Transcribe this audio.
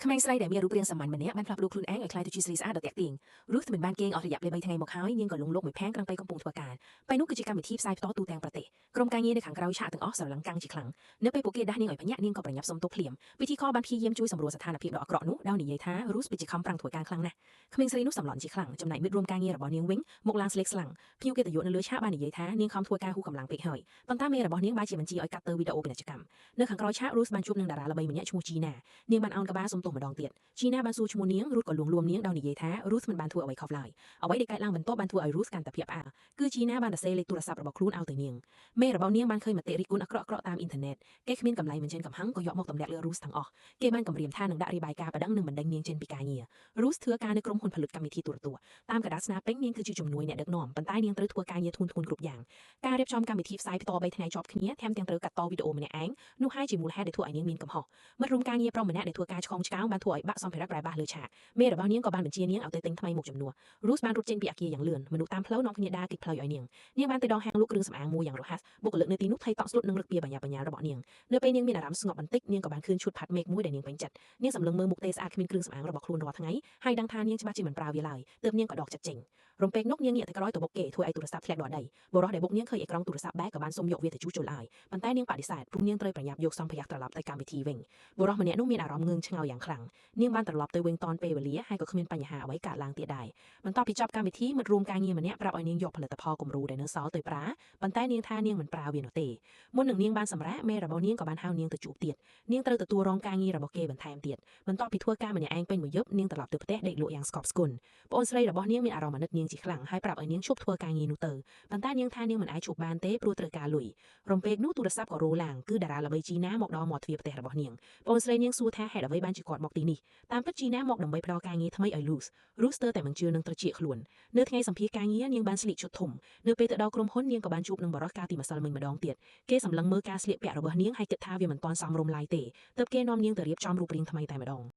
ក្មេងស្រីដែលមានរូបរាងសាមញ្ញម្នាក់បានផ្លាស់ប្ដូរខ្លួនឯងឲ្យក្លាយទៅជាស្រីស្អាតដ៏ទាក់ទាញ Ruth មិនបានគេងអស់រយៈពេល3ថ្ងៃមកហើយនាងក៏លង់លោកមួយផាងក្រងពេលកំពុងធ្វើការពេលនោះគឺជាកម្មវិធីផ្សាយផ្ទាល់ទូទាំងប្រទេសក្រុមការងារនៅខាងក្រោយឆាកទាំងអស់ស្រឡឹងកាំងជាខ្លាំងនៅពេលពួកគេដាស់នាងឲ្យភ្ញាក់នាងក៏ប្រញាប់សុំទោសភ្លាមពិធីករបានព្យាយាមជួយសម្រួលស្ថានភាពដ៏អាក្រក់នោះដោយនិយាយថា Ruth ពិតជាខំប្រឹងធ្វើការខ្លាំងណាស់ក្មេងស្រីនោះសម្លន់ជាខ្លាំងចំណែកមិត្តរួមការងាររបស់នាងវិញមកឡើងស្លេកស្លាំងភ្ញៀវកិត្តិយសនៅលើឆាកបាននិយាយថានាងខំធ្វើការហួសកម្លាំងពេកហើយប៉ុន្តែមេរបស់នាងបែរជាបញ្ជាឲ្យកាត់ទៅវីដេអូពាណិជ្ជកម្មនៅខាងក្រោយឆាក Ruth បានជួបនឹងតារាល្បីម្នាក់ឈ្មោះ Gina នាងបានអោនក្បាលសុំទោសម្ដងទៀត ជីណាបានសួរឈ្មោះនាងរូតក៏លួងលោមនាងដោយនិយាយថា Ruth មិនបានធ្វើអ្វីខុសឡើយអ្វីដែលកើតឡើងបន្ទាប់បានធ្វើឲ្យ Ruth កាន់តែភ្ញាក់ផ្អើលគឺជីណាបានសរសេរលេខទូរស័ព្ទរបស់ខ្លួនឲ្យទៅនាងមេរបស់នាងបានឃើញមតិរិះគន់អាក្រក់ៗតាមអ៊ីនធឺណិតគេគ្មានកម្លាំងបញ្ចេញកំហឹងក៏យកមកទម្លាក់លើ Ruth ទាំងអស់គេបានគម្រាមថានឹងដាក់រាយការណ៍ប្តឹងនិងបណ្ដេញនាងចេញពីការងារ Ruth ធ្វើការនៅក្រុមហ៊ុនផលិតកម្មវិធីទូរទស្សន៍តាមក្រដាសស្នាពេញនាងគឺជាជំនួយអ្នកដឹកនាំប៉ុន្តែនាងត្រូវធ្វើការងារធ្ងន់ធ្ងរគ្រប់យ៉ាងការរៀបចំកម្មវិធីផ្សាយផ្ទាល់3ថ្ងៃជាប់គ្នាថែមទាំងត្រូវកាត់តវីដេអូម្នាក់ឯងនោះហើយជាមូលហេតុដែលធ្វើឲ្យនាងមានកំហុស មិត្តរួមការងារប្រុសម្នាក់ដែលធ្វើការឆ្កងឆ្កោងបានធ្វើឲ្យបាក់សម្ភារៈប្រែបាសលើឆាកមេរបស់នាងក៏បានបញ្ជានាងឲ្យទៅទិញថ្មីមកជំនួសរូសបានរត់ចេញពីអគារយ៉ាងលឿនមនុស្សតាមផ្លូវនាំគ្នាដើរគេចផ្លូវឲ្យនាងនាងបានទៅដល់ហាងលក់គ្រឿងសម្អាងមួយយ៉ាងរហ័សបុគ្គលិកនៅទីនោះថៃតក់ស្លុតនិងរឹកពីបញ្ញាបញ្ញារបស់នាងនៅពេលនាងមានអារម្មណ៍ស្ងប់បន្តិចនាងក៏បានឃើញឈុតផាត់មេឃមួយដែលនាងពេញចិត្តនាងសម្លឹងមើលមុខទេស្អាតគ្មានគ្រឿងសម្អាងរបស់ខ្លួនរាល់ថ្ងៃហើយដឹងថានាងច្បាស់ជាមិនប្រើវាឡើយទើបនាងក៏ដកចិត្តចេញរំពេកនោះនាងងាកទៅក្រោយទៅបុកគេធ្វើឲ្យទូរស័ព្ទធ្លាក់ដល់ដីបុរសដែលបុកនាងឃើញអេក្រង់ទូរស័ព្ទបែកក៏បានសុំយកវាទៅជួសជុលឲ្យប៉ុន្តែនាងបដិសេធព្រោះនាងត្រូវប្រញាប់យកសម្ភារៈត្រឡប់ទៅកម្មវិធីវិញ បុរសម្នាក់នោះមានអារម្មណ៍ងឿងឆ្ងល់យ៉ាងខ្លាំងនាងបានត្រឡប់ទៅវិញទាន់ពេលវេលាហើយក៏គ្មានបញ្ហាអ្វីកើតឡើងទៀតដែរបន្ទាប់ពីចប់កម្មវិធីមិត្តរួមការងារម្នាក់ប្រាប់ឲ្យនាងយកផលិតផលគំរូដែលនៅសល់ទៅប្រើប៉ុន្តែនាងថានាងមិនប្រើវានោះទេមុននឹងនាងបានសម្រាកមេរបស់នាងក៏បានហៅនាងទៅជួបទៀតនាងត្រូវទទួលរងការងាររបស់គេបន្ថែមទៀតបន្ទាប់ពីធ្វើការម្នាក់ឯងពេញមួយយប់នាងត្រឡប់ទៅផ្ទះដេកលក់យ៉ាងស្កប់ស្កុនប្អូនស្រីរបស់នាងមានអារម្មណ៍អាណិតនាងជាខ្លាំងហើយប្រាប់ឲ្យនាងឈប់ធ្វើការងារនោះទៅប៉ុន្តែនាងថានាងមិនអាចឈប់បានទេព្រោះត្រូវការលុយរំពេកនោះទូរស័ព្ទក៏រោឡើងគឺតារាល្បីជីណាមកដល់មាត់ទ្វារផ្ទះរបស់នាង ប្អូនស្រីនាងសួរថាហេតុអ្វីបានជាគាត់មកទីនេះតាមពិតជីណាមកដើម្បីផ្ដល់ការងារថ្មីឲ្យ Luz Rooster តែមិនជឿនឹងត្រចៀកខ្លួននៅថ្ងៃសម្ភាសការងារនាងបានស្លៀកឈុតធំនៅពេលទៅដល់ក្រុមហ៊ុននាងក៏បានជួបនឹងបុរសកាលពីម្សិលមិញម្ដងទៀតគេសម្លឹងមើលការស្លៀកពាក់របស់នាងហើយគិតថាវាមិនទាន់សមរម្យឡើយទេទើបគេនាំនាងទៅរៀបចំរូបរាងថ្មីតែម្ដង។